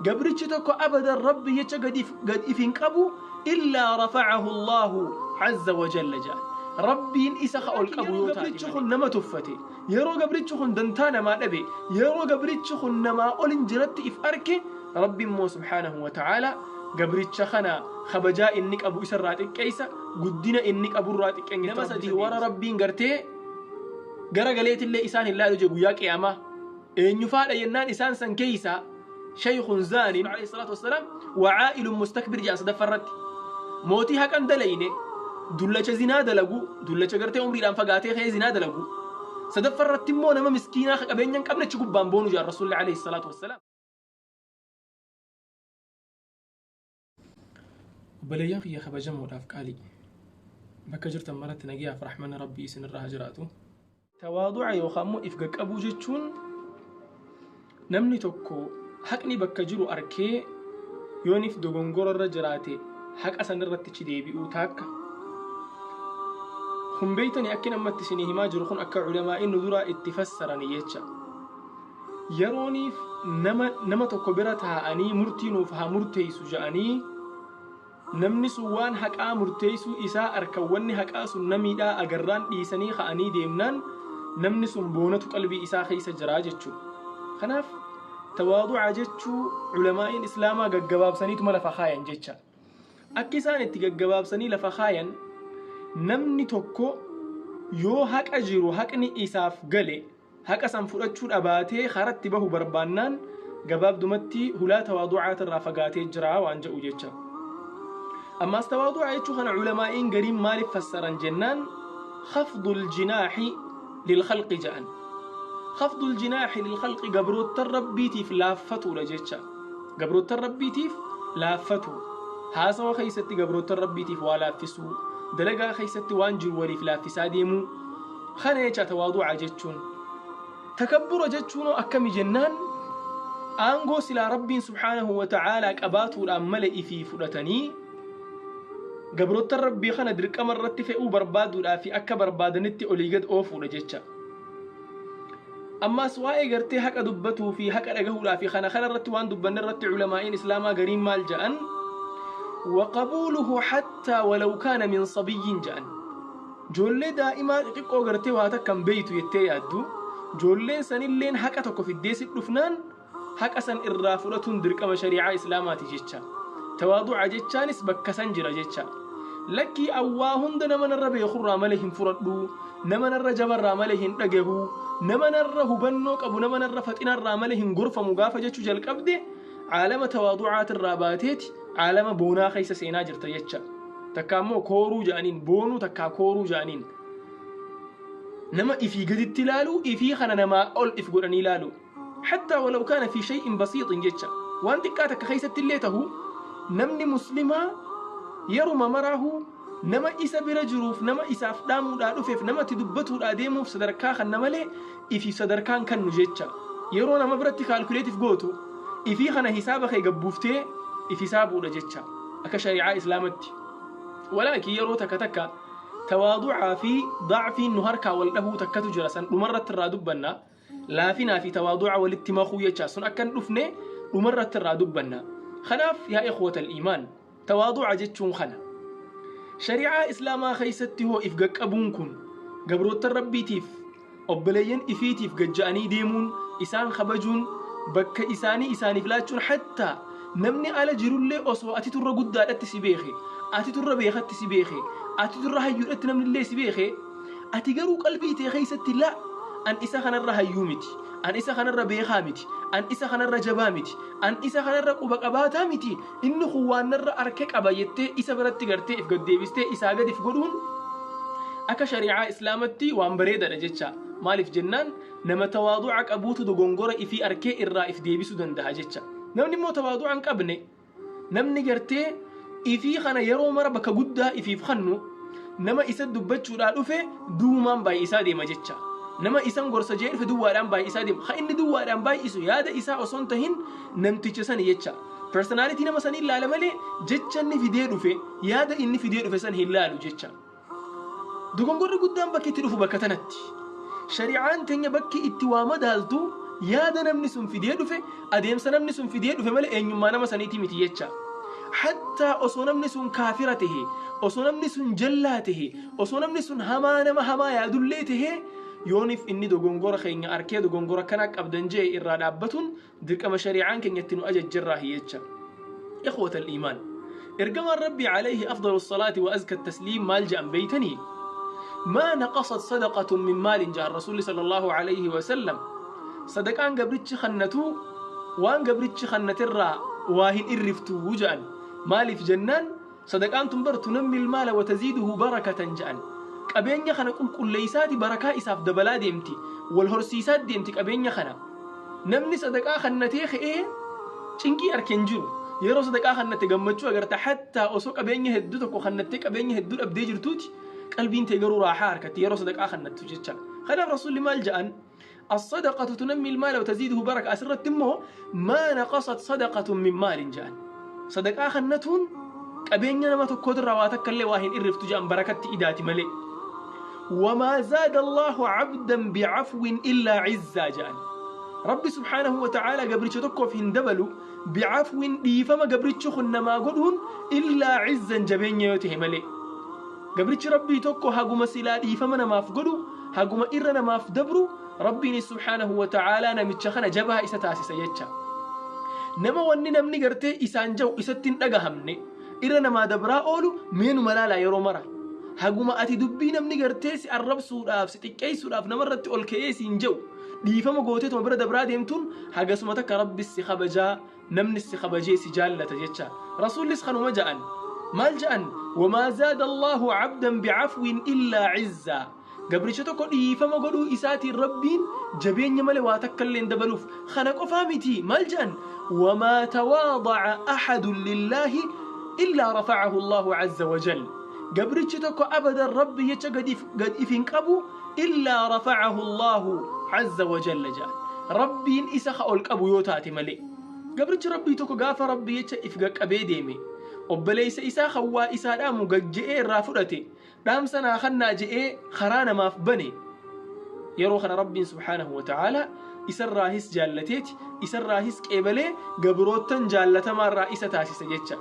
Gabrichi tokko abadan Rabbi jecha gad if hin qabu illaa rafa'ahu Allaahu azza wa jalla ja'an. Rabbiin isa ka ol qabu yoo taate gabrichi kun nama tuffate, yeroo gabrichi kun dantaa namaa dhabe, yeroo gabrichi kun namaa olin jiratti if arke, Rabbi immoo subhaanahu wa ta'aalaa gabricha kana kabajaa inni qabu isarraa xiqqeessa, guddina inni qaburraa xiqqeenyatti Nama sadii warra Rabbiin gartee gara galeetillee isaan hin laalu jee guyyaa qiyaamaa. Eenyufaadha jennaan isaan san keeysaa shaykhun zaanin alayhi salaatu wassalaam wa caa'ilun mustakbir jedhan sadaffa irratti. Mootii haqan dalayne, dullacha zinaa dalagu, dullacha gartee umriidhaan fagaatee ka'ee zinaa dalagu. Sadaffa irratti immoo nama miskiinaa ka qabeenya hin qabne achi gubbaan boonu jedhan Rasuulli alayhi salaatu wassalaam. Obboleeyyan kiyya kabajamoodhaaf qaalii bakka jirtan maratti nagayaaf rahmanni Rabbii isinirra haa jiraatu. Tawaadu'a yookaan immoo if gaqqabuu jechuun namni tokko haqni bakka jiru arkee yoonif dogongora irra jiraate haqa san irratti achi deebi'uu taakka. Kun beeytani akkin amma itti isinii himaa jiru kun akka ulamaa'in nu duraa itti fassarani jecha. Yerooniif nama nama tokko bira taa'anii murtii nuuf haa murteessu ja'anii namni sun waan haqaa murteessuu isaa arkan wanni haqaa sun na miidhaa agarraan dhiisanii ka'anii deemnaan namni sun boonatu qalbii isaa keessa jiraa jechuu. Kanaaf tawaadu'a jechuu ulamaa'iin islaamaa gaggabaabsaniituma lafa kaayan jecha. Akki isaan itti gaggabaabsanii lafa kaayan namni tokko yoo haqa jiru haqni isaaf gale Haqa san fudhachuu dhabaatee karatti bahu barbaannaan gabaabdumatti hulaa tawaadu'aatirraa fagaatee jira waan jedhu jecha. Ammaas tawaadu'a jechuu kana ulamaa'iin gariin maaliif fassaran jennaan khafdul jinaahi lil khalqi jedhan. Khafdul jinaahi lil khalqi gabroottan Rabbiitiif laaffatuudha jecha. Gabroottan Rabbiitiif laaffatu. Haasawa keessatti gabroottan Rabbiitiif waa laaffisuu, dalagaa keessatti waan jiru waliif laaffisaa deemuu. Kana jecha tawaadu'a jechuun. Takabbura jechuunoo akkami jennaan aangoo silaa Rabbiin subhaanahu wa ta'aalaa qabaatuudhaan male ifii fudhatanii gabroottan Rabbii kana dirqama irratti fe'uu barbaaduudhaa fi akka barbaadanitti olii gad oofuudha jecha. Ammaas waa'ee gartee haqa dubbatuu fi haqa dhagahuudhaa fi kana kana irratti waan dubbanne irratti ulamaa'iin islaamaa gariin maal ja'an waqabuuluhu hattaa walaw kaana min sabiyyin ja'an. Joollee daa'imaa xixiqqoo gartee waa takka hin beeytu jettee yaaddu, joolleen sanilleen haqa tokko fiddee sit dhufnaan haqa san irraa fudhatuun dirqama sharii'aa islaamaati jecha. Tawaadu'a jechaanis bakka san jira jecha. Lakkii an waa hunda nama narra beekurraa malee hin furadhu, nama narra jabarraa malee hin dhagahu, nama narra hubannoo qabu, nama narra faxinarraa malee hin gorfamu gaafa jechuu jalqabde Caalama tawaadu'aatirraa baateeti caalama boonaa keessa seenaa jirta jecha. Takkaa immoo kooruu ja'aniin boonuu takkaa kooruu ja'aniin. Nama ifii gaditti ilaaluu ifii kana namaa ol if godhanii ilaaluu. Hattaa walaw kaana fi shay'in basiixin jecha. Waan xiqqaa takka keessatti illee tahu namni muslimaa yeruma maraahuu nama isa bira jiruuf nama isaaf dhaamuudhaa dhufeef nama itti dubbatuudhaa deemuuf sadarkaa kanna malee ifiif sadarkaan kannu jecha. Yeroo nama biratti kaalkuleetif gootu ifii kana hisaaba kee gabbuuftee if hisaabuudha jecha akka shari'aa islaamatti. Walaakin yeroo takka takka tawaadu'aa fi da'fiin nu harkaa wal dhahuu takkatu jira san dhumarratti irraa dubbanna. Laafinaa fi tawaadu'a walitti makuu jecha sun akka hin dhufne dhumarratti irraa dubbanna. Kanaaf yaa ikhwatal iimaan Tawaadu'a jechuun kana. Shari'aa Islaamaa keessatti hoo if gaqqabuun kun gabroottan Rabbiitiif, obboleeyyan ifiitiif gad ja'anii deemuun, isaan kabajuun, bakka isaanii isaaniif laachuun hattaa namni ala jirullee osoo atitu irra guddaadhatti si beeke, atitu irra beekatti si beeke, atitu irra hayyuudhatti namnillee si beeke, ati garuu qalbii tee keessatti la an isa kanarra hayyuu miti, an isa kanarra beekaa miti, an isa kanarra jabaa miti, an isa kanarra quba qabaataa miti, Inni kun waan narra arke qaba jettee isa biratti gartee if gad deebistee isaa gad if godhuun akka shari'aa islaamatti waan bareedadha jecha. Maaliif jennaan nama tawaadu'a qabuutu dogongora ifii arkee irraa if deebisuu danda'a jecha. Namni immoo tawaadu'a hin qabne namni gartee ifii kana yeroo mara bakka guddaa ifiif kannu nama isa dubbachuudhaa dhufe duwumaan baay'isaa deema jecha. Nama isan gorsa jee dhufe duwwaadhaan baay'isaa deema. Ka inni duwwaadhaan baay'isu yaada isaa osoo hin tahin namticha sani jecha. Personality nama sanii ilaala malee jecha inni fidee dhufe yaada inni fidee dhufe san hin laalu jecha. Dogongorri guddaan bakki itti dhufu bakka tanatti. Shari'aan teenya bakki itti waa madaaltu Yaada namni sun fidee dhufe, adeemsa namni sun fidee dhufe malee eenyummaa nama saniitii miti jecha. Hattaa osoo namni sun kaafira tahe, osoo namni sun jallaa tahe, osoo namni sun hamaa nama hamaa yaadullee tahe, yoonif inni dogongora keenya arkee dogongora akkanaa qabdan je'e irraa dhaabbatuun dirqama shari'aan keenya itti nu ajajjerraahi jecha. Ikhwata al-iimaan. Ergamaan Rabbii alayhi afdalu salaati wa azka tasliim maal je'an beeytanii? Maa naqasat sadaqatun min maalin je'an Rasuulli sallallahu alayhi wa sallam. Sadaqaan gabrichi kannatu waan gabrichi kannaterraa waa hin irriftu je'an. Maaliif jennaan sadaqaan tun bar tunammi ilmaala wa taziiduhu barakatan je'an. Qabeenya kana qulqulleeysaati barakaa isaaf dabalaa deemti. Wal horsiisaa deemti qabeenya kana. Namni sadaqaa kannatee ka'ee cinqii arke hin jiru. Yeroo sadaqaa kannatte gammachuu agarta hattaa osoo qabeenya hedduu tokko kannattee qabeenya hedduu dhabdee jirtuuti qalbiin tee garuu raaxaa harkatti yeroo sadaqaa kannattu jecha. Kanaaf Rasuulli maal ja'an? As-sadaqatu tunammi al-maala wa taziiduhu baraka asirratti immoo maa naqasat sadaqatun min maalin ja'an. Sadaqaa kannatuun qabeenya nama tokkootirraa waa takka illee waa hin irriftu ja'an barakatti idaati malee. Wamaa zaada Allaahu cabdan bicafwin illaa cizzaa ja'an. Rabbi subhaanahu wa ta'aalaa gabricha tokkoof hin dabalu bicafwin dhiifama gabrichi kun namaa godhuun illaa cizzan jabeenya yoo ta'e malee. Gabrichi Rabbii tokko haguma silaa dhiifama namaaf godhu, haguma irra namaaf dabru, Rabbiinis subhaanahu wa ta'aalaa namicha kana jabaa isa taasisa jecha. Nama wanni namni gartee isaan ja'u isatti hin dhagahamne, irra namaa dabraa oolu meenuma laalaa yeroo mara. Haguma ati dubbii namni gartee si arrabsuudhaaf, si xiqqeessuudhaaf namarratti ol ka'ee siin ja'u dhiifama gooteetuma bira dabraa deemtuun hagasuma takka Rabbis si kabajaa, namnis si kabajee si jaallata jecha. Rasuullis kanuma ja'an. Maal ja'an? Wamaa zaada Allaahu cabdan bicafwin illaa cizzaa. Gabricha tokko dhiifama godhuu isaatiin Rabbiin jabeenya malee waa takka illee hin dabaluuf. Kana qofaa miti maal jedhan? Wamaa tawaada'a ahadun lillaahi illaa rafa'ahu Allaahu azza wa jal. Gabrichi tokko abadan Rabbi jecha gad if hin qabu illaa rafa'ahu Allaahu azza wa jalla jedhan. Rabbiin isa ka ol qabu yoo taate malee. Gabrichi Rabbii tokko gaafa Rabbi jecha if gaqqabee deeme obboleessa isaa kan waa isaa dhaamu gad je'ee irraa fudhate Dhaamsa naa kannaa je'ee karaa namaaf bane, yeroo kana Rabbiin subhaanahu wa ta'aalaa isarraahis jaallateeti, isarraahis qeebalee gabroottan jaallatamaarraa isa taasisa jecha.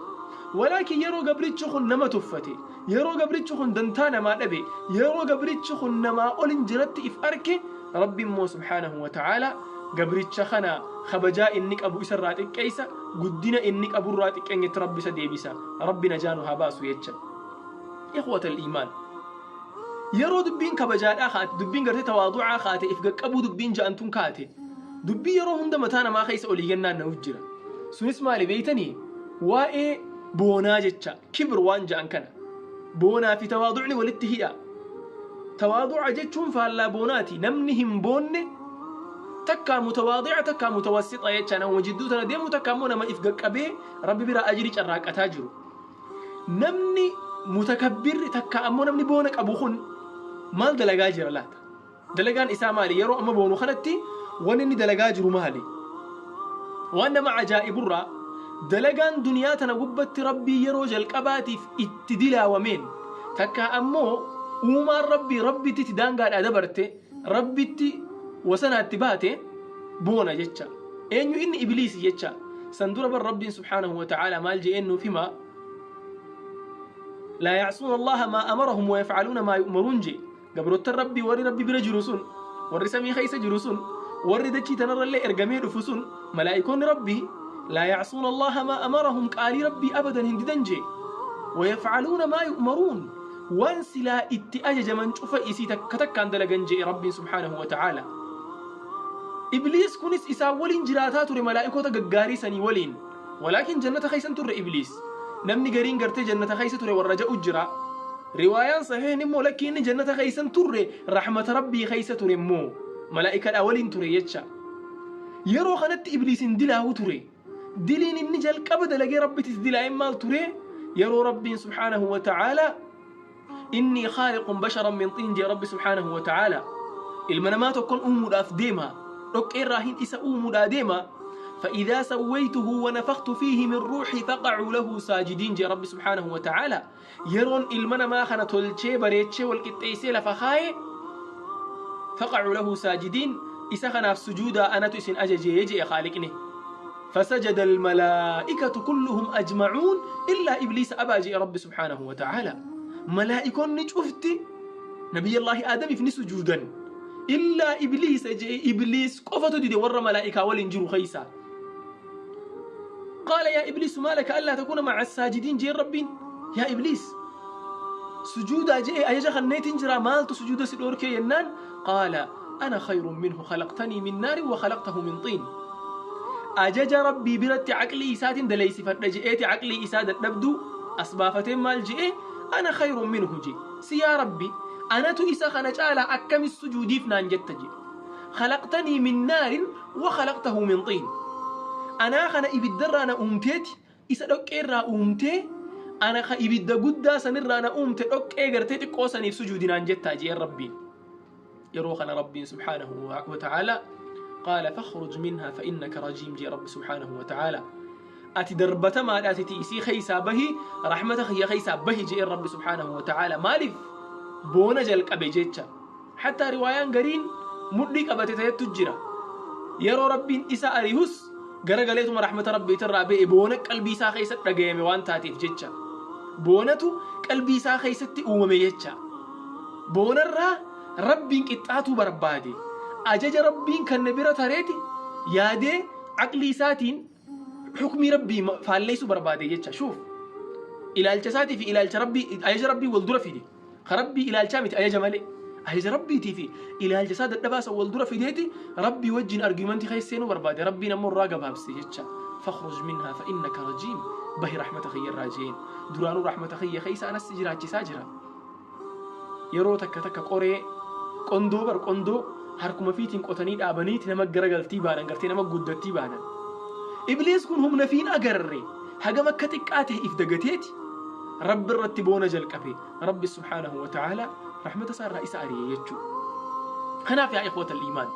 Walaakin yeroo gabrichi kun nama tuffate, yeroo gabrichi kun dantaa namaa dhabe, yeroo gabrichi kun namaa olin jiratti if arke, Rabbi immoo subhaanahu wa ta'aalaa gabricha kana kabajaa inni qabu isarraa xiqqeessa, guddina inni qaburraa xiqqeenyatti Rabbi isa deebisa. Rabbi najaa nu haa baasu jecha. Ikhwata al-iimaan. Yeroo dubbiin kabajaadhaa kaate, dubbiin gartee tawaadu'aa kaate, if gaqqabuu dubbiin ja'an tun kaate, dubbii yeroo hunda mataa namaa keessa olii gannaan na'uuf jira. Sunis maali beeytanii? Waa'ee boonaa jecha, kibr waan ja'an kana. Boonaa fi tawaadu'ni walitti hidha. Tawaadu'a jechuun faallaa boonaati. Namni hin boonne takkaa mutawaadi'a takkaa mutawassixa jecha nama jidduu tana deemu takkaa immoo nama if gaqqabee Rabbi biraa ajrii carraaqqataa jiru. Namni mutakabbirri takka ammoo namni boona qabu kun maal dalagaa jira laata? Dalagaan isaa maali? Yeroo amma boonu kanatti wanni inni dalagaa jiru maali? Waan nama ajaa'iburraa dalagaan duniyaa tana gubbatti Rabbii yeroo jalqabaatiif itti dilaawameen takka ammoo uumaan Rabbii Rabbitti itti daangaadhaa dabarte Rabbitti wasanaatti baate boona jecha. Eenyu inni Ibliisi jecha. San dura bar Rabbiin subhaanahu wa ta'aalaa maal je'een nuuf hima? Laa yacsuuna Allaha maa amarahum wa yafcaluuna maa yu'maruun je'e. Gabroottan Rabbii warri Rabbi bira jiru sun, warri samii keessa jiru sun, warri dachii tanarrallee ergamee dhufu sun, malaa'ikoonni Rabbii laa yacsuuna Allaha maa amarahum qaalii Rabbii abadan hin didan je'e. Wa yafcaluuna maa yu'maruun waan silaa itti ajajaman cufa isii takka takkaan dalagan je'e Rabbiin subhaanahu wa ta'aalaa. Ibliis kunis isaan waliin jiraataa ture malaa'ikoota gaggaarii sanii waliin. Walaakin jannata keessa hin turre Ibliis. Namni gariin gartee jannata keessa ture warra ja'u jira. Riwaayaan sahiihni immoo lakkii inni jannata keessa hin turre rahmata Rabbii keessa ture immoo malaa'ikadhaa waliin ture jecha. Yeroo kanatti Ibliis hin dilaawu ture. Diliin inni jalqaba dalagee Rabbitis dilaa'een maal ture? Yeroo Rabbiin subhaanahu wa ta'aalaa Innii khaaliqun basharan min xiin jee Rabbi subhaanahu wa ta'aalaa. Ilma namaa tokkon uumuudhaaf deema. Dhoqqeerraa hin isa uumuudhaa deema. فإذا سويته ونفخت فيه من روحي فقعوا له ساجدين جee Rabbi subhaanahu wa ta'aalaa. Yeroon ilma namaa kana tolchee bareechee wal qixxeessee lafa kaaye faqa'uu lahu saajidiin Isa kanaaf sujuudaa anatu isin ajajee je'e Khaaliqni. فسجد الملائكة كلهم أجمعون إلا إبليس أبى je'e Rabbi سبحانه وتعالى. Malaa'ikonni cufti Nabiyallaahi Aadamiif ni sujuudan. إلا إبليس je'e Ibliis qofatu dide warra malaa'ikaa waliin jiru keeysaa. قال يا إبليس ما لك ألا تكون مع الساجدين jeen Rabbiin. Yaa Ibliis sujuudaa je'e ajaja kanneetiin jira maaltu sujuuda si dhoorkee jennaan قال أنا خير منه خلقتني من نار وخلقته من طين. Ajaja Rabbii biratti aqlii isaatiin daleeysifadha je'eeti aqlii isaa dadhabdu as baafateen maal je'e أنا خير منه je'e. Si yaa Rabbi anatu isa kana caalaa akkamis sujuudiif naan jetta je'e. خلقتني من نار وخلقته من طين. Anaa kana ibiddarraa na uumteeti isa dhoqqeerraa uumtee ana ka ibidda guddaa sanirraa na uumte dhoqqee gartee xiqqoo saniif sujuudi naan jettaa je'een Rabbiin. Yeroo kana Rabbiin سبحانه وتعالى قال فاخرج منها فإنك رجيم je'e Rabbi سبحانه وتعالى. Ati darbatamaadha ati isii keeysaa bahi rahmata kiyya keeysaa bahi je'een Rabbi سبحانه وتعالى. Maaliif boona jalqabe jecha. Hattaa riwaayaan gariin mudhii qabate ta'ettu jira. Yeroo Rabbiin isa arihus garagaleetuma rahmata Rabbiitirraa ba'e boona qalbii isaa keessatti dhagayame waan taateef jecha. Boonatu qalbii isaa keessatti uumame jecha. Boonarraa Rabbiin qixxaatuu barbaade. Ajaja Rabbiin kanne bira tareeti yaadee aqlii isaatiin hukmii Rabbii faalleessuu barbaade jecha. شوف ilaalcha isaatii fi ilaalcha Rabbii ajaja Rabbii wal dura fide. Ka Rabbii ilaalchaa miti ajaja malee. Ajaja Rabbiitii fi ilaalcha isaa dadhabaa san wal dura fideeti Rabbii wajjin argumentii keessa seenuu barbaade. Rabbiin ammoo irraa gabaabse jecha. فاخرج منها فإنك رجيم bahi rahmata kiyya irraa jeen. Duraanuu rahmata kiyya keessa anas si jiraachisaa jira. Yeroo takka takka qoree qondoo bar qondoo harkuma fiitiin qotanii dhaabaniiti nama garagaltii baanan gartee nama guddattii baanan. Ibliis kun humna fiin agarre hagam akka xiqqaa ta'e if dagateeti Rabbi irratti boona jalqabe. Rabbi سبحانه وتعالى rahmata isaa irraa isa ari'e jechuudha. Kanaaf يا إخوة الإيمان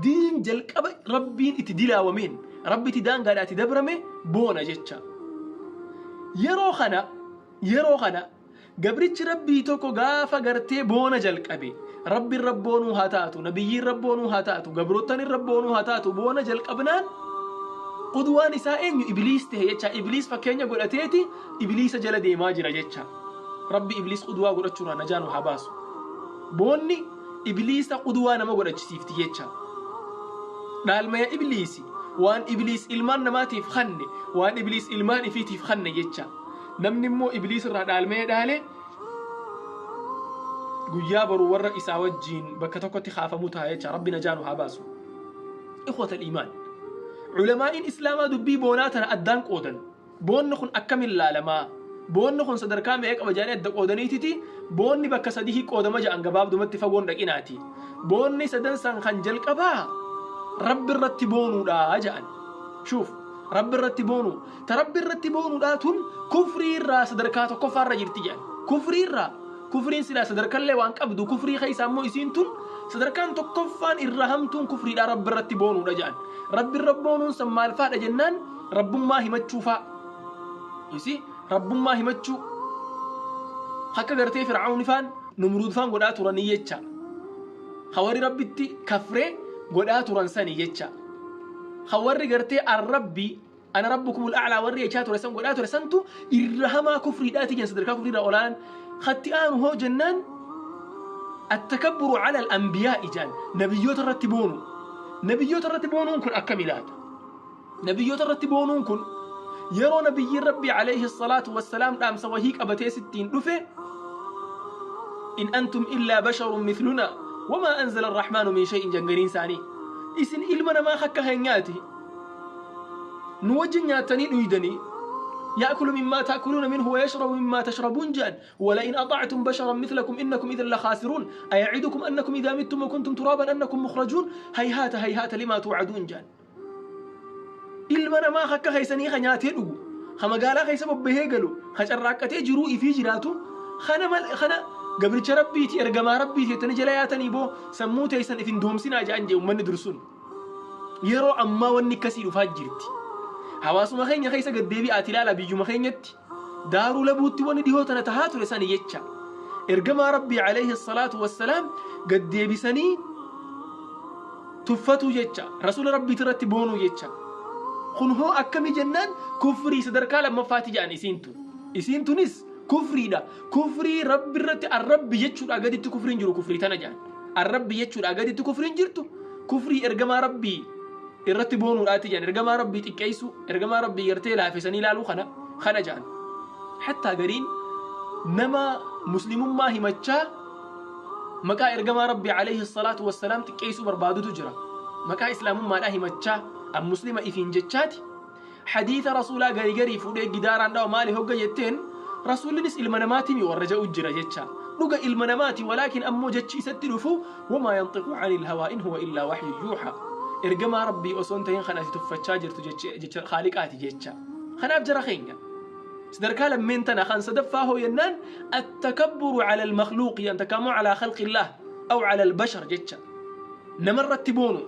diin jalqaba Rabbiin itti dilaawameen Rabbi itti daangaadhaa itti dabrame boona jecha. Yeroo kana gabrichi Rabbii tokko gaafa gartee boona jalqabe Rabbiin rabboonuu haa taatu nabiyyiin rabboonuu haa taatu gabroottan rabboonuu haa taatu boona jalqabnaan qudwaan isaa eenyu Ibliis ta'e jecha. Ibliis fakkeenya godhateeti Ibliisa jala deemaa jira jecha. Rabbi Ibliis qudwaa godhachuurraa najaa nu haa baasu. Boonni Ibliisa qudwaa nama godhachisiifti jecha. Dhaalmaya Ibliisi waan Ibliis ilmaan namaatiif kanne waan Ibliis ilmaan ifiitiif kanne jecha. Namni immoo Ibliis irraa dhaalmaya dhaale guyyaa boru warra isaa wajjiin bakka tokkotti kaafamuu ta'a jecha. Rabbi najaa nu haa baasu. إخوة الإيمان culamaa'iin islaamaa dubbii boonaa tana addaan qoodan. Boonni kun akkamin laalamaa boonni kun sadarkaa meeqa qaba jedhanii adda qoodaniititi boonni bakka sadii qoodama jedhan gabaabdumatti fagoon dhaqinaati. Boonni sadan san kan jalqabaa Rabbi irratti boonuudha jedhan. شوف Rabbi irratti boonuu ta Rabbi irratti boonuudha tun kufrii irraa sadarkaa tokkoffaarra jirti jedhan. Kufrii irraa kufriin silaa sadarkallee waan qabdu kufrii keessa ammoo isiin tun sadarkaan tokkoffaan irra hamtuun kufriidha Rabbi irratti boonuudha jedhan. Rabbi irra boonuun san maal faadha jennaan rabbummaa himachuu faa isi rabbummaa himachuu akka gartee Fir'aawni faan Numruud faan godhaa turanii jecha hawarri Rabbitti kafree godhaa turan sani jecha hawarri gartee arrabbi أنا ربكم الأعلى warri jechaa ture san godhaa ture santu irra hamaa kufriidhaati jenna sadarkaa kufriirraa olaanaan khatti aanu hoo jennaan التكبر على الأنبياء jaan nabiyyoota irratti boonu. Nabiyyoota irratti boonuun kun akkam ilaata? Nabiyyoota irratti boonuun kun yeroo nabiyyiin Rabbii عليه الصلاة والسلام dhaamsa wahii qabatee sittiin dhufe إن أنتم إلا بشر مثلنا وما أنزل الرحمن من شيء jangariin isaanii isin ilma namaa akka keenyaati nu wajjin nyaatanii dhuydanii يأكل مما تأكلون منه ويشرب مما تشربون جان ولئن أطعتم بشرا مثلكم إنكم إذا لخاسرون أيعدكم أنكم إذا متم وكنتم ترابا أنكم مخرجون هيهات هيهات لما توعدون jaan ilma namaa akka keeysanii ka nyaatee dhugu ka magaalaa keessa bobbahee galu ka carraaqqatee jiruu ifii jiraatu kana kana gabricha Rabbiiti ergamaa Rabbiiti jettanii jala yaatanii boo sammuu teessan ifin doomsinaa jedhan jee ummanni dursun. Yeroo ammaa wanni akkasii dhufaa jirti. Hawaasuma keenya keessa gaddeebi'aati ilaala biyyuma keenyatti daaruu labuutti wanni dhihoo tana tahaa ture sani jecha. Ergamaa Rabbii عليه الصلاة والسلام gaddeebisanii Tuffatuu jecha. Rasuula Rabbiiti irratti boonuu jecha. Kun hoo akkami jennaan kufrii sadarkaa lammaffaati jedhan isiin tun. Isiin tunis kufriidha. Kufrii Rabbi irratti arrabbi jechuudha gaditti kufriin jiru kufrii tana jedhan. Arrabbi jechuudha gaditti kufriin jirtu kufrii ergamaa Rabbii irratti boonuudhaati jedhan. Ergamaa Rabbii xiqqeessuu, ergamaa Rabbii gartee laafisanii ilaaluu kana kana jedhan. Hattaa gariin nama muslimummaa himachaa maqaa ergamaa Rabbii alayhi salaatu wassalaam xiqqeessuu barbaadutu jira. Maqaa islaamummaadhaa himachaa an muslima ifiin jechaati hadiisa rasuulaa garii garii fuudhee gidaaraan dhawa maali hogga jetteen rasuullinis ilma namaatimi warra ja'u jira jecha. Dhuga ilma namaati walaakin ammoo jechi isatti dhufu wamaa yanxiqu anil hawaa in huwa illaa waxyu yuuxa. Ergamaa Rabbii osoo hin tahin kan ati tuffachaa jirtu jecha khaaliqaati jecha. Kanaaf jara keenya sadarkaa lammeen tana kan sadaffaa hoo jennaan attakabburu cala almakhluuqi an takka ammoo calaa khalqillaah aw cala albashar jecha. Namarratti boonu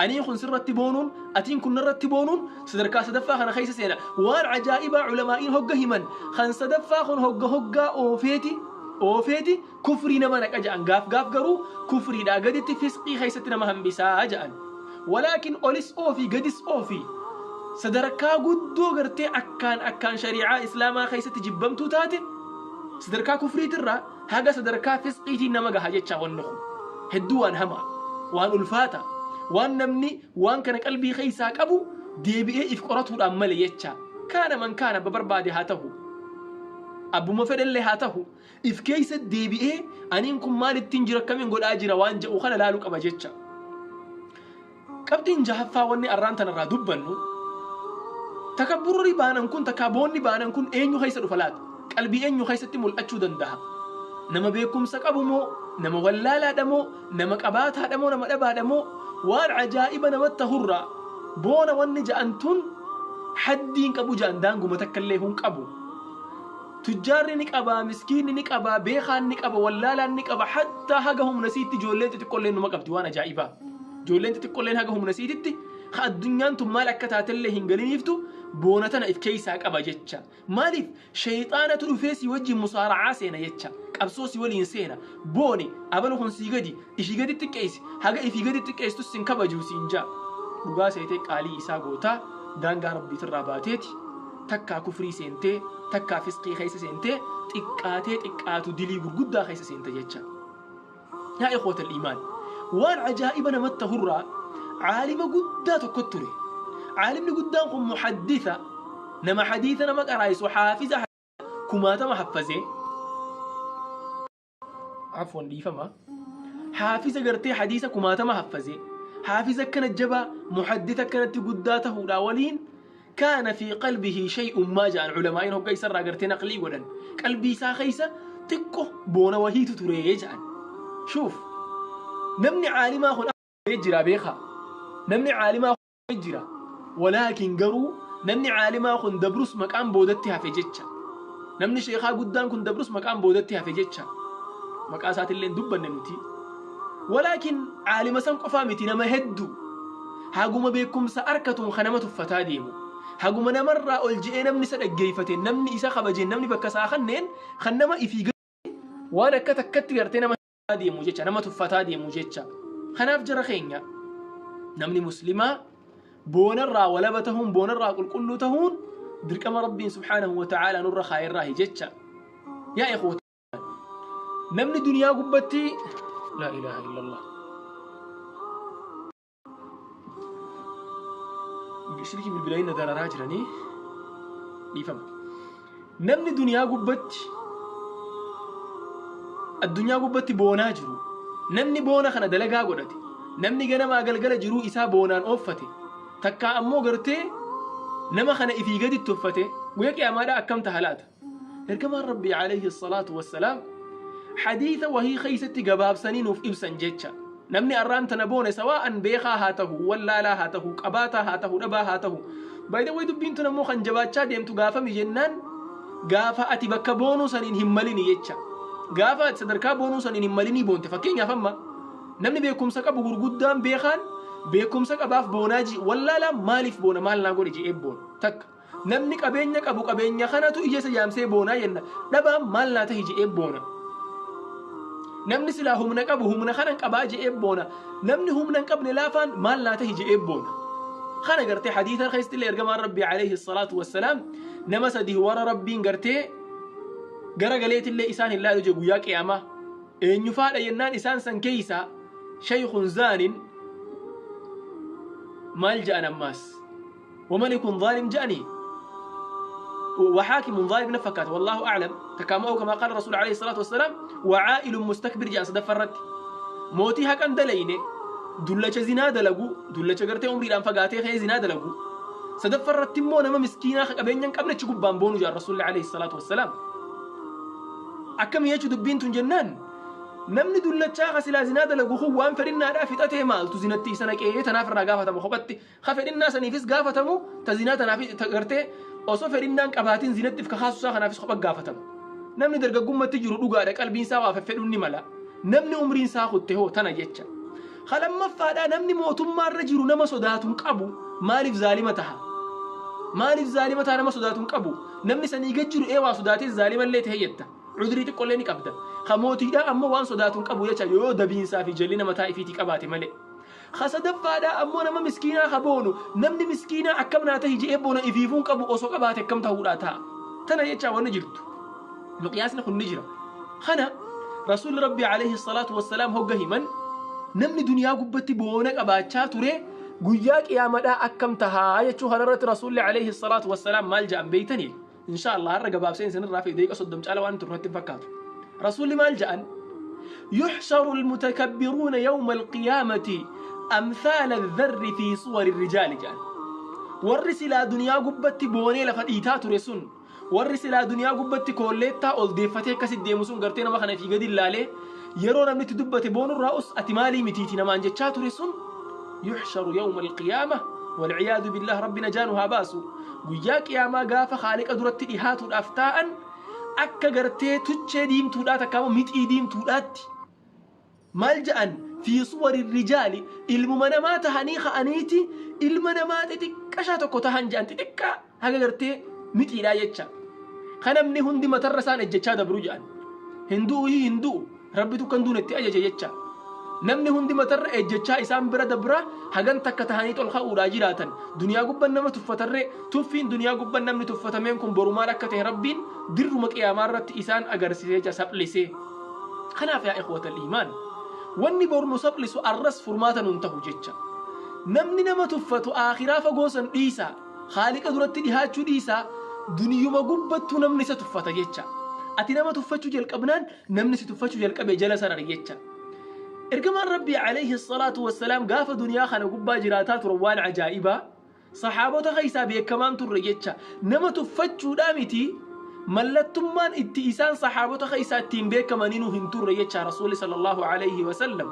anii kun sirratti boonuun atiin kun narratti boonuun sadarkaa sadaffaa kana keessa seena. Waan ajaa'ibaa ulamaa'iin hogga himan kan sadaffaa kun hogga hoggaa oofeeti oofeeti kufrii nama naqa ja'an gaaf gaaf garuu kufriidhaa gaditti fisqii keessatti nama hambisaa ja'an. Walaakin olis oofii gadis oofii sadarkaa guddoo gartee akkaan akkaan shari'aa islaamaa keessatti jibbamtuu taate sadarkaa kufriitirraa haga sadarkaa fisqiitiin nama gaha jecha. Wanni kun hedduu waan hamaa, waan ulfaata, waan namni waan kana qalbii keessaa qabu deebi'ee if qoratuudhaan male jecha. Kaana man kaana abba barbaade haa tahu, abbuma fedhellee haa tahu, if keessa deebi'ee aniin kun maalittiin jira, akkamiin godhaa jira waan jedhu kana laaluu qaba jecha. Qabxiin jahaffaa wanni arraan tanarraa dubbannu, takabburri baanan kun takkaa boonni baanan kun eenyu keessa dhufa laata? Qalbii eenyu keessatti mul'achuu danda'a? Nama beekumsa qabu moo? Nama wallaalaadha moo? Nama qabaataadha moo? Nama dhabaadha moo? Waan ajaa'iba namatti tahurraa boona wanni ja'an tun haddiin qabu ja'an, daanguma takka illee hun qabu. Tujjaarri ni qabaa, miskiinni ni qabaa, beekaan ni qaba, wallaalaan ni qaba, hattaa haga humna siitti ijoolleen xixiqqoolleen numa qabdi waan ajaa'ibaa. Ijoolleen xixiqqoolleen haga humna siititti ha addunyaan tun maal akka taatellee hin galiniiftu boona tana if keessaa qaba jecha. Maaliif sheeyxaanatu dhufee si wajjin musaara'aa seena jecha. Qabsoo si waliin seena. Booni abalu kun sii gadi ifii gadi xiqqeessi haga ifii gadi xiqqeessitus sin kabajuu siin jaa. Dhugaa seetee qaalii isaa gootaa daangaa rabbiitirraa baateeti takkaa kufrii seentee takkaa fisqii keessa seentee xiqqaatee xiqqaatu dilii gurguddaa keessa seente jecha. Yaa ikhwatal iimaan, waan ajaa'iba namatti tahurraa caalima guddaa tokko ture. Caalimni guddaan kun muhaddisa, nama hadiisa nama qaraayisu, haafiza kumaatama haffazee. Afwan, dhiifama. Haafiza gartee hadiisa kumaatama haffazee. Haafiza akkana jabaa muhaddisa akkanatti guddaa tahuudhaa waliin kaana fi qalbihi shay'un maa ja'an ulamaa'iin hogga isarraa gartee naqlii godhan qalbii isaa keessa xiqqo boona wahiitu ture ja'an. Shuuf, namni caalimaa kun jira beekaa, namni caalimaa kun jira, walaakin garuu namni caalimaa kun dabrus maqaan boodatti hafe jecha. Namni sheekaa guddaan kun dabrus maqaan boodatti hafe jecha. Maqaa isaatillee hin dubbanne nuti. Walaakin caalima san qofaa miti, nama hedduu haguma beekumsa arkatuun kan nama tuffataa deemu, haguma namarraa ol je'ee namni isa dhaggeeffate, namni isa kabajeen, namni bakka isaa kanneen kan nama ifii waan akka takkatti gartee nama deemu jecha, nama tuffataa deemu jecha. Kanaaf jara keenya, namni muslimaa boonarraa walaba tahuun, boonarraa qulqulluu tahuun dirqama Rabbiin subhaanahu wa ta'aalaa nurra kaayerraahi jecha. Yaa ikhwata, namni duniyaa gubbatti laa ilaaha illallah silkii bilbilanii na dararaa jiranii, dhiifama. Namni duniyaa gubbatti, addunyaa gubbatti boonaa jiru, namni boona kana dalagaa godhate, namni ganamaa galgala jiruu isaa boonaan ooffate, takkaa ammoo gartee nama kana ifii gaditti uffate, guyya qiyaamaadhaa akkam taha laata? Ergamaan Rabbii alayhi salaatu wassalaam hadiisa wahii keessatti gabaabsanii nuuf ibsan jecha. Namni arraan tana boone sawaa'an beekaa haa tahu, wallaalaa haa tahu, qabaataa haa tahu, dhabaa haa tahu. By the way, dubbiin tun ammoo kan jabaachaa deemtu gaafami jennaan gaafa ati bakka boonuu saniin hin malini jecha. Gaafa ati sadarkaa boonuu saniin hin malinii boonte. Fakkeenyaaf, amma namni beekumsa qabu gurguddaan beekaan beekumsa qabaaf boonaa ji, wallaalaan maaliif boona, maal naa godhe je'ee boona takka. Namni qabeenya qabu qabeenya kanatu ija isa jaamsee boonaa jenna. Dhabaan maal naa tahi je'ee boona. Namni silaa humna qabu humna kanan qabaa je'ee boona. Namni humna hin qabne laafaan maal naa tahi je'ee boona. Kana gartee hadiisa keessatti illee ergamaan Rabbii alayhi salaatu wassalaam nama sadii warra Rabbiin gartee gara galeetillee isaan hin laalu jee guyyaa qiyaamaa. Eenyufaadha jennaan isaan san keeysa shaykhun zaanin maal ja'an ammaas. وملك ظالم جأني وحاكم ظالم نفكات والله أعلم تكاما أو كما قال الرسول عليه الصلاة والسلام وعائل مستكبر جاء صدفرت موتي هكا دليني دلچ زنا دلقو دلچ قرتي عمري الآن فقاتي خي زنا دلقو صدفرت تمو نما مسكينة قبين قبل تشقب بونو جاء الرسول عليه الصلاة والسلام أكم يجد دبين جنان Namni dullachaa ka silaa zinaa dalagu kun waan fedhinnaadhaa fixatee maaltu zinatti isa naqee tanaaf irraa gaafatamu kophatti ka fedhinnaa saniifis gaafatamu ta zinaa tanaaf ta gartee osoo fedhinnaan qabaatin zinatti if kakaasu isaa kanaafis kopha gaafatamu. Namni dargaggummatti jiru dhugaadha qalbiin isaa waa feffedhuun ni mala. Namni umriin isaa kutte hoo tana jecha. Ka lammaffaadhaa namni mootummaarra jiru nama sodaatu hin qabu maaliif zaalima taha? Maaliif zaalima taha nama sodaatu hin qabu? Namni sanii gad jiru ee waa sodaatee zaalimallee tahe jetta. Cudrii xiqqollee ni qabda. Ka mootiidhaa ammoo waan sodaatu hin qabu jecha yoo dabiinsaa fi jallina mataa ifiitii qabaate malee. Ka sadaffaadhaa ammoo nama miskiinaa ka boonu namni miskiinaa akkam naa tahi je'ee boona ifiifuu hin qabu osoo qabaate akkam tahuudhaa ta'a. Tana jechaa wanni jirtu. Miqiyaasni kun ni jira. Kana Rasuulli Rabbii alayhi salaatu wassalaam hogga himan namni duniyaa gubbatti boona qabaachaa ture guyyaa qiyaamadhaa akkam tahaa jechuu kanarratti Rasuulli alayhi salaatu wassalaam maal ja'an beeytanii? Insha Allah har'a gabaabseen isinirraa fi daqiiqa 30 caala waan turre natti hin fakkaatu. Rasuulli maal ja'an? Yuhsharu almutakabbiruuna yawma alqiyaamati amthaala adh-dharri fi suwari rijaali ja'an. Warri silaa duniyaa gubbatti boonee lafa dhiitaa ture sun, warri silaa duniyaa gubbatti koolleettaa ol deeffatee akkasitti deemu sun gartee nama kana fi gadi ilaalee yeroo namni itti dubbate boonurraa us ati maalii mitiiti namaan jechaa ture sun yuhsharu yawma alqiyaama walciyaadu billaah rabbi najaa nu haa baasu guyyaa qiyaamaa gaafa khaaliqa duratti dhihaatuudhaaf taa'an akka gartee tuchee diimtuudhaa takka immoo mixii diimtuudhaatti maal ja'an fi suwari rijaali ilmuma namaa tahanii ka'aniiti ilma namaa xixiqqashaa tokko tahan ja'an xixiqqaa haga gartee mixiidhaa jecha kan namni hundi matarra isaan ejjechaa dabru ja'an hin du'u hin du'u Rabbitu akka hin duune itti ajaje jecha. Namni hundi matarra ejjechaa isaan bira dabra hagan takka tahanii ol ka'uudhaa jiraatan. Duniyaa gubban nama tuffatarree tuffiin duniyaa gubban namni tuffatameen kun boru maal akka ta'e Rabbiin dirruma qiyaamaa irratti isaan agarsiisee jecha saphlise. Kanaaf yaa ikhwatal iimaan wanni boru nu saphlisu arras furmaata nun tahu jecha. Namni nama tuffatu aakhiraa fagoo san dhiisaa. Khaaliqa duratti dhihaachuu dhiisaa duniyuma gubbattuu namni isa tuffata jecha. Ati nama tuffachuu jalqabnaan namni si tuffachuu jalqabe jala sarari jecha. Ergamaan Rabbii alayhi salaatu wassalaam gaafa duniyaa kana gubbaa jiraataa turan waan ajaa'ibaa sahaabota keessaa beekamaan turre jecha nama tuffachuudhaa miti mallattummaan itti isaan sahaabota keessaa ittiin beekamaninu hin turre jecha Rasuulli sallallahu alayhi wasallam.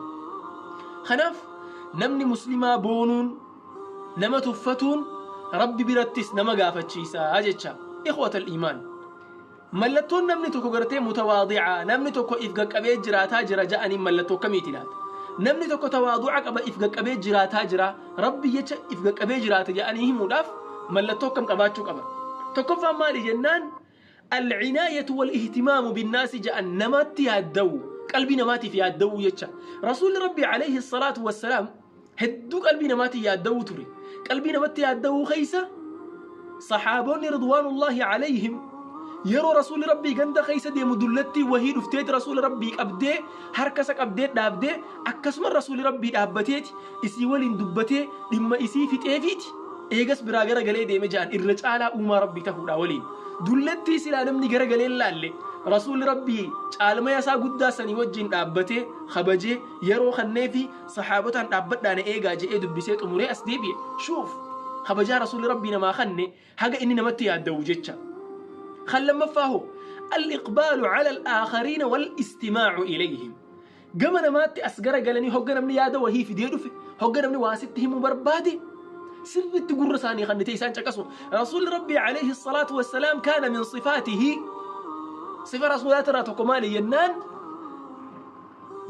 Kanaaf namni muslimaa boonuun nama tuffatuun Rabbi birattis nama gaafachiisa jecha. Ikhwatal iimaan. Mallattoon namni tokko gartee mutawaadi'a, namni tokko if gaqqabee jiraataa jira ja'aniin mallattoo akkamiiti laata? Namni tokko tawaadu'a qaba if gaqqabee jiraataa jira, Rabbi jecha if gaqqabee jiraata ja'anii himuudhaaf mallattoo akkam qabaachuu qaba? Tokkoffaan maali jennaan al-cinaayatu wal-ihtimaamu binnaasi ja'an namatti yaadda'u, qalbii namaatiif yaadda'uu jecha. Rasuulli Rabbii alayhi salaatu wassalaam hedduu qalbii namaatiin yaadda'uu ture. Qalbii namatti yaadda'uu keessa saxaabonni ridwaanullaahi alayhim yeroo rasuulli rabbii ganda keessa deemu dullattii wahii dhufteeti rasuula rabbii qabdee harka isa qabdee dhaabdee akkasuma rasuulli rabbii dhaabbateeti isii waliin dubbatee dhimma isii fixeefiiti eegas biraa gara galee deeme ja'an irra caalaa uumaa rabbii tahuudha waliin dullattii silaa namni gara galee laalle rasuulli rabbii caalmaya isaa guddaa sanii wajjin dhaabbatee kabajee yeroo kanneefi Sahaabotaan dhaabbadhaa na eegaa je'ee dubbisee xumuree as deebi'e. Shuuf! Kabajaa Rasuulli Rabbii namaa kanne haga inni namatti yaaddawu jecha. Kan lammaffaa hoo? Al-iqbaalu cala al-aakhariina wal-istimaacu ilayhim. Gama namaatti as gara galanii hogga namni yaada wahii fidee dhufe, hogga namni waa sitti himuu barbaade, sirritti gurra isaanii kannitee isaan caqasu. Rasuulli Rabbii alayhi salaatu wassalaam kaana min sifaatihi sifa rasuulaatirraa tokko maali jennaan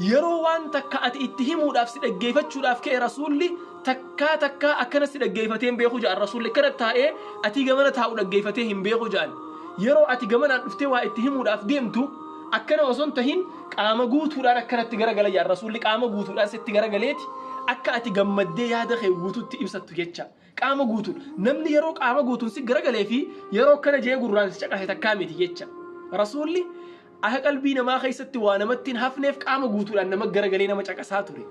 Yeroo waan takka ati itti himuudhaaf si dhaggeeyfachuudhaaf ka'e Rasuulli takkaa takkaa akkana si dhaggeeyfatee hin beeku ja'an Rasuulli akkana taa'ee atii gamana taa'u dhaggeeyfatee hin beeku ja'an yeroo ati gamanaan dhuftee waa itti himuudhaaf deemtu Akkana osoo hin tahin qaama guutuudhaan akkanatti garagala jedhan Rasuulli. Qaama guutuudhaan sitti garagaleeti akka ati gammaddee yaada kee guutuutti ibsattu jecha. Qaama guutuun namni yeroo qaama guutuun si garagalee fi yeroo akkana jee gurraan si caqase takkaa miti jecha. Rasuulli akka qalbii namaa keessatti waa namatti hin hafneef qaama guutuudhaan nama garagalee nama caqasaa ture.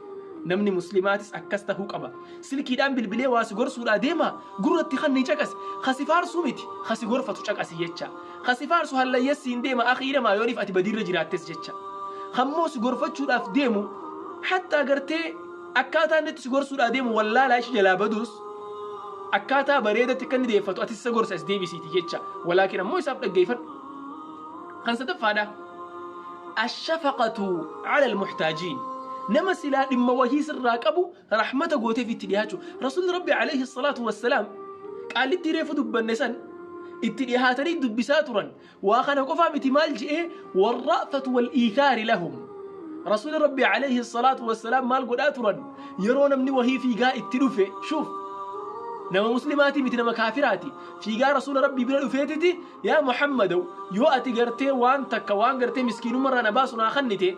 Namni muslimaatis akkas tahuu qaba. Silkiidhaan bilbilee waa si gorsuudhaa deema gurratti kan ni caqasi. Ka si faarsuu miti, ka si gorfatu caqasi jecha. Ka si faarsu hallayyas siin deema akhii namaa yooniif ati badiirra jiraattes jecha. Kammoo si gorfachuudhaaf deemu hattaa gartee akkaataa inni itti si gorsuudhaa deemu wallaalaa ishi jalaa baduus akkaataa bareedatti akka inni deeffatu atis isa gorsa as deebisiiti jecha. Walaakin ammoo isaaf dhaggeeffadhu. Kan sadaffaadha. Ashafaqatu ala almuhtaajiin. Nama silaa dhimma wahii sirraa qabu rahmata gooteef itti dhiyaachuu. Rasuulli Rabbi alayhi salaatu wassalaam qaallittii reefu dubbanne san itti dhiyaatanii dubbisaa turan. Waa kana qofaa miti, maal je'ee? Warra'fatu wal iithaari lahum. Rasuulli Rabbi alayhi salaatu wassalaam maal godhaa turan? Yeroo namni wahii fiigaa itti dhufe, shuuf, nama muslimaatii miti, nama kaafiraati. Fiigaa Rasuula Rabbii bira dhufeetiti, "Yaa Muhammadaw, yoo ati gartee waan takka waan gartee miskiinummarraa na baasu naa kennite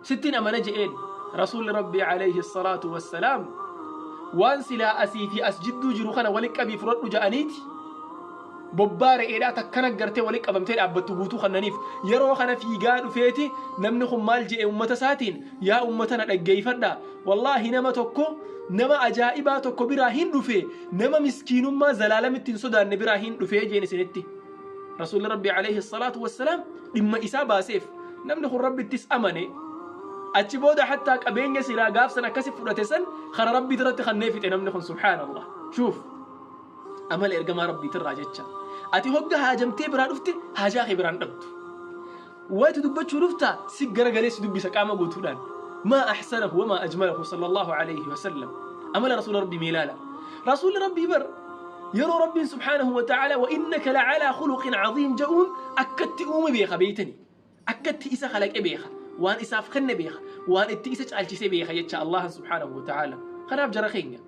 sittiin amana" je'een. Rasuulli Rabbii alayhi salaatu wassalaam waan silaa asii fi as jidduu jiru kana wali qabii fudhadhu ja'aniiti bobbaa re'eedhaa takkana gartee wali qabamtee dhaabbattu guutuu kannaniif. Yeroo kana fiigaa dhufeeti namni kun maal je'e ummata isaatiin? "Yaa ummata, na dhaggeeffadha, wallaahi nama tokko, nama ajaa'ibaa tokko biraa hin dhufe, nama miskiinummaa zalaalamitti hin sodaanne biraa hin dhufee" jeen isinitti. Rasuulli Rabbii alayhi salaatu wassalaam dhimma isaa baaseef. Namni kun Rabbittis amane. Achi booda hattaa qabeenya silaa gaafsan akkasi fudhate san kara Rabbii irratti kannee fixe namni kun. Subhaanallah, shuuf, amala ergamaa Rabbiitirraa jecha. Ati hogga haajamtee biraa dhufte haajaa kee biraan dhabdu. Waytu dubbachuu dhufta si garagalee si dubbisa qaama guutuudhaan. Maa ahsanahu wamaa ajmalahu sallallahu alayhi wasallam. Amala Rasuula Rabbii mee ilaala. Rasuulli Rabbii bar yeroo Rabbiin subhaanahu wa ta'ala "wa innaka lacalaa khuluqin caziim" jedhuun akkatti uume beeka, beeytani. Akkatti isa kalaqe beeka. Waan isaaf kenne beeka. Waan itti isa caalchise beeka jecha Allahan subhaanahu wa ta'ala. Kanaaf jara keenya,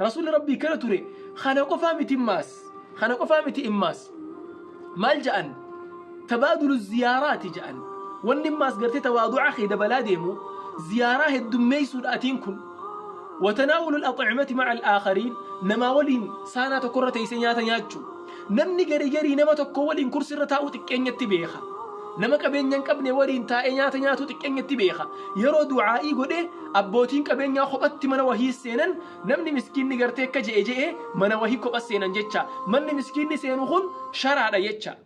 Rasuulli Rabbii kana ture. Kana qofaa miti immaas. Kana qofaa miti immaas. Maal ja'an? Tabaadulu ziyaaraati ja'an. Wanni immaas gartee tawaadu'a kee dabalaa deemu ziyaaraa heddummeessuudha atiin kun. Watanaawulu al-ax'imati ma'a al-aakhariin, namaa waliin saanaa tokkorra teessee nyaata nyaachuu. Namni garii garii nama tokko waliin kursirra taa'uu xiqqeenyatti beeka. Nama qabeenya hin qabne waliin taa'ee nyaata nyaatuu xiqqeenyatti beeka. Yeroo du'aa'ii godhe abbootiin qabeenyaa kophatti mana wahii seenan, namni miskiinni gartee akka je'e je'e mana wahii kopha seenan jecha. Manni miskiinni seenu kun sharaadha jecha.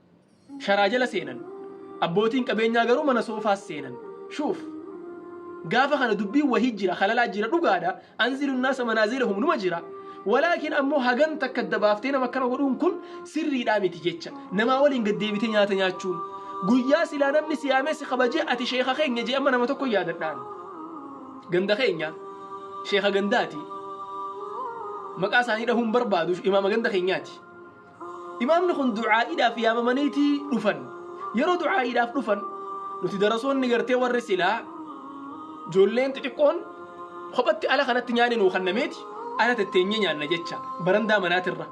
Sharaa jala seenan. Abbootiin qabeenyaa garuu mana soofaas seenan. Shuuf. Gaafa kana dubbiin wahii jira, halalaa jira, dhugaadha. Anzilu naasa manaazilahum numa jira. Walaakin ammoo hagan takka dabaaftee nama akkana godhuun kun sirriidhaa miti jecha. Namaa waliin gaddeebitee nyaata nyaachuun. Guyyaa silaa namni siyaamee si kabajee ati sheeka keenya jee. Amma nama tokko yaadadhaan. Ganda keenya sheeka gandaati. Maqaa isaanii dhahuun barbaadu, imaama ganda keenyaati. Imaamni kun du'aa'iidhaaf yaamamaniiti dhufan. Yeroo du'aa'iidhaaf dhufan nuti darasoonni gartee warri silaa ijoolleen xixiqqoon kophatti ala kanatti nyaanni nuu kennameeti ala tetteenyee nyaanna jecha barandaa manaatirra.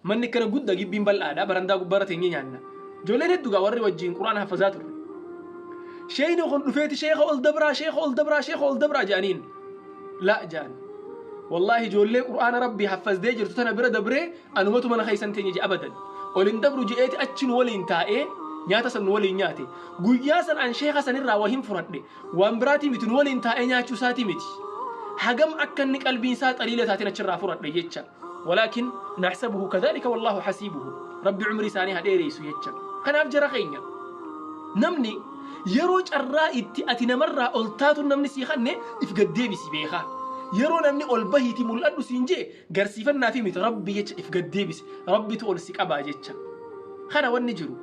Manni akkana guddaa, gibbiin bal'aadha, barandaa gubbaarra teenyee nyaanna. Ijoolleen hedduu gaa warri wajjin Qur'aana hafazaa turre. Sheeyni kun dhufeeti, "Sheeka, ol dabraa, sheeka, ol dabraa, sheeka, ol dabraa" jedhaniin. "La" jedhan. "Wallaahi ijoollee Qur'aana Rabbii haffazdee jirtu tana bira dabree anumatu mana keessan teenye je abadan. Ol hin dabru" je'eeti achi nu waliin taa'ee nyaata san nu waliin nyaate. Guyyaa san an sheeka sanirraa wahin fudhadhe. Waan biraatii miti, nu waliin taa'ee nyaachuu isaatii miti. Hagam akka inni qalbiin isaa xaliila taateen achirraa fudhadhe jecha. Walaakin naxsabuhu kadhalika wallaahu hasiibuhu. Rabbi umrii isaanii haa dheereessu jecha. Kanaaf jara keenya, namni yeroo carraa itti ati namarraa ol taatu namni sii kanne if gaddeebisi beekaa. Yeroo namni ol bahiiti mul'adhu siin jee garsiifannaa fi miti, Rabbi jecha if gaddeebisi. Rabbitu ol si qabaa jecha. Kana wanni jiru.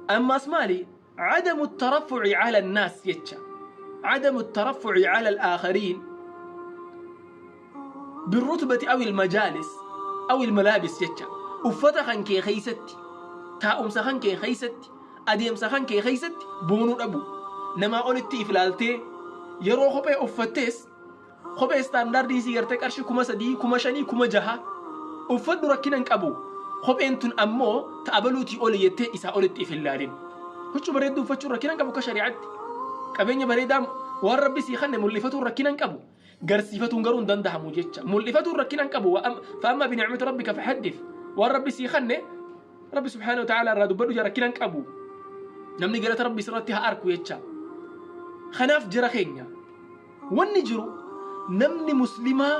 Ammaas maali? Cadamu tarafuci cala annaas jecha. Cadamu tarafuci cala al-aakhariin birrutbati aw ilmajaalis aw ilmalaabis jecha. Uffata kan kee keeysatti, taa'umsa kan kee keeysatti, adeemsa kan kee keeysatti boonuu dhabu. Namaa olitti if ilaaltee yeroo kophee uffattees kophee istaandaardii isii gartee qarshii 3000, 5000, 6000 uffadhu, rakkina hin qabu. Kopheen tun ammoo ta'abaluutii oli jettee isaa olitti if hin laalin. Huccuu bareedduu uffachuun rakkina hin qabu akka shari'aatti. Qabeenya bareedaa waan Rabbi sii kanne mul'ifatuun rakkina hin qabu. Garsiifatuun garuu hin dandahamu jecha. Mul'ifatuun rakkina hin qabu. Fa'ammaa bini'mati rabbika fahaddith. Waan Rabbi sii kanne Rabbi subhaanahu wa ta'ala irraa dubbadhu jaa rakkina hin qabu. Namni galata Rabbi sirratti haa arku jecha. Kanaaf jara keenya wanni jiru namni muslimaa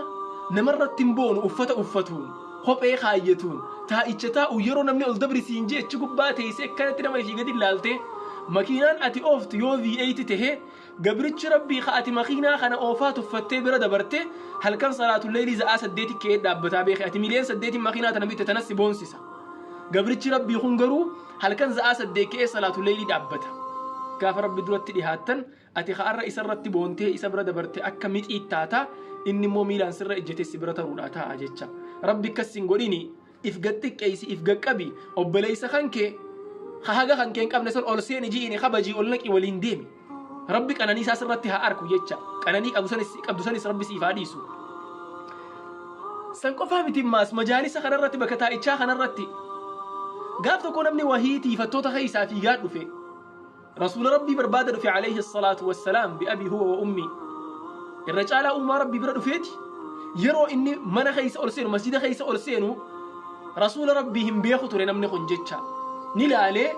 namarratti hin boonu uffata uffatuun, kophee kaayyatuun, taa'icha taa'u yeroo namni ol dabri siin jee achi gubbaa teessee akkanatti nama ifii gadi ilaaltee makiinaan ati ooftu yoo V8 tahee Gabrichi Rabbii ka ati makiinaa kana oofaa tuffattee bira dabarte halkan salaatulleylii za'aa saddeeti ka'ee dhaabbataa beeki ati miliyoon saddeetiin makiinaa tana bitte tanas si boonsisa. Gabrichi Rabbii kun garuu halkan za'aa saddeet ka'ee salaatulleylii dhaabbata. Gaafa Rabbi duratti dhihaattan ati ka arra isa irratti boontee isa bira dabarte akka mixii taata inni immoo miilaan sirra ejjetee si bira taruudhaa taa'a jecha. Rabbi akkas sin godhini if gad xiqqeeysi if gad qabi obboleeysa kankee ka haga kankee hin qabne san ol seeni ji'iini kabajii ol naqi waliin deemi Rabbi qananii isaa sirratti haa arku jecha qananii qabu sanis qabdu sanis Rabbi siif haa dhiisu. San qofaa miti maas majaalisa kanarratti bakka taa'ichaa kanarratti gaaf tokko namni wahii tiifattoota keessaa fiigaa dhufe Rasuula Rabbii barbaada dhufe alayhi salaatu wassalaam bi'abii huwa wa ummii. Irra caalaa uumaa Rabbii bira dhufeeti yeroo inni mana keessa ol seenu masjida keessa ol seenu Rasuula Rabbii hin beeku ture namni kun jecha ni laalee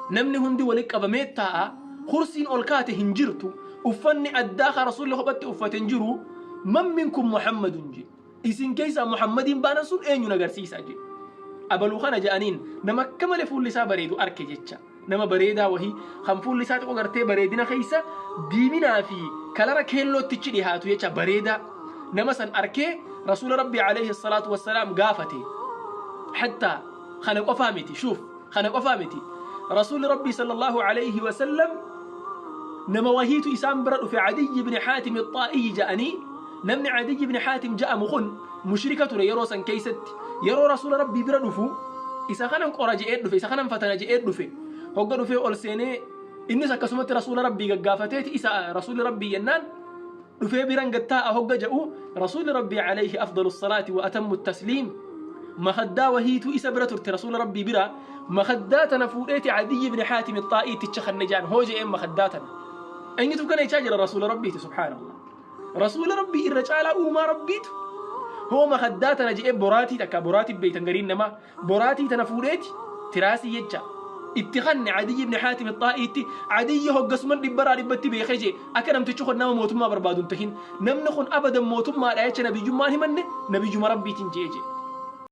namni hundi walitti qabamee taa'a kursiin ol kaate hin jirtu uffanni addaa ka Rasuulli kophatti uffate hin jiru man minkum Muhammadun je Isin keessaa Muhammadiin baanan sun eenyuun agarsiisa jedhe. Abaluu kana jedhaniin nama akka malee fuulli isaa bareedu arke jecha. Nama bareedaa wahii kan fuulli isaa xiqqoo gartee bareedina keessa diiminaa fi kalara keellootti dhihaatu jecha bareedaa. Nama san arkee Rasuula Rabbii alayhi salaatu wassalaam gaafate. Hattaa kana qofaa miti shuuf kana qofaa miti. Rasuulli Rabbii sallallahu alayhi wasallam nama wahiitu isaan bira dhufe Adiyyi ibn Haatim Xaa'iyyi jedhanii. Namni Adiyy ibn Haatim ja'amu kun mushrika ture yeroo san keeysatti. Yeroo Rasuula Rabbii bira dhufu isa kanan qora je'ee dhufe, isa kanan fatana je'ee dhufe. Hogga dhufee ol seenee innis akkasumatti Rasuula Rabbii gaggaafateeti isa Rasuulli Rabbii jennaan dhufee biran gad taa'a hogga ja'u Rasuulli Rabbii alayhi afdalu salaati wa atammu tasliim makaddaa wahiitu isa bira turte Rasuula Rabbii bira makaddaa tana fuudheeti Adiyy ibn Haatim Xaa'iitticha kanne ja'an hoo je'een makaddaa tana. Eenyutu kana jechaa jira Rasuula Rabbiiti subhaanallah. Rasuula Rabbii irra caalaa uumaa Rabbiitu hoo makaddaa tana je'ee boraatii takka boraatii beeytan gariin namaa boraatii tana fuudheeti tiraasii jecha itti kanne Adiyyi ibn Haatim Xaa'iitti. Adiyyi hoggasuma dhibbarraa dhibbatti beekee jee akka namtichi kun nama mootummaa barbaadu hin tahin, namni kun abadan mootummaadha jecha nabiyyummaan himanne nabiyyuma Rabbiitiin je'ee jee.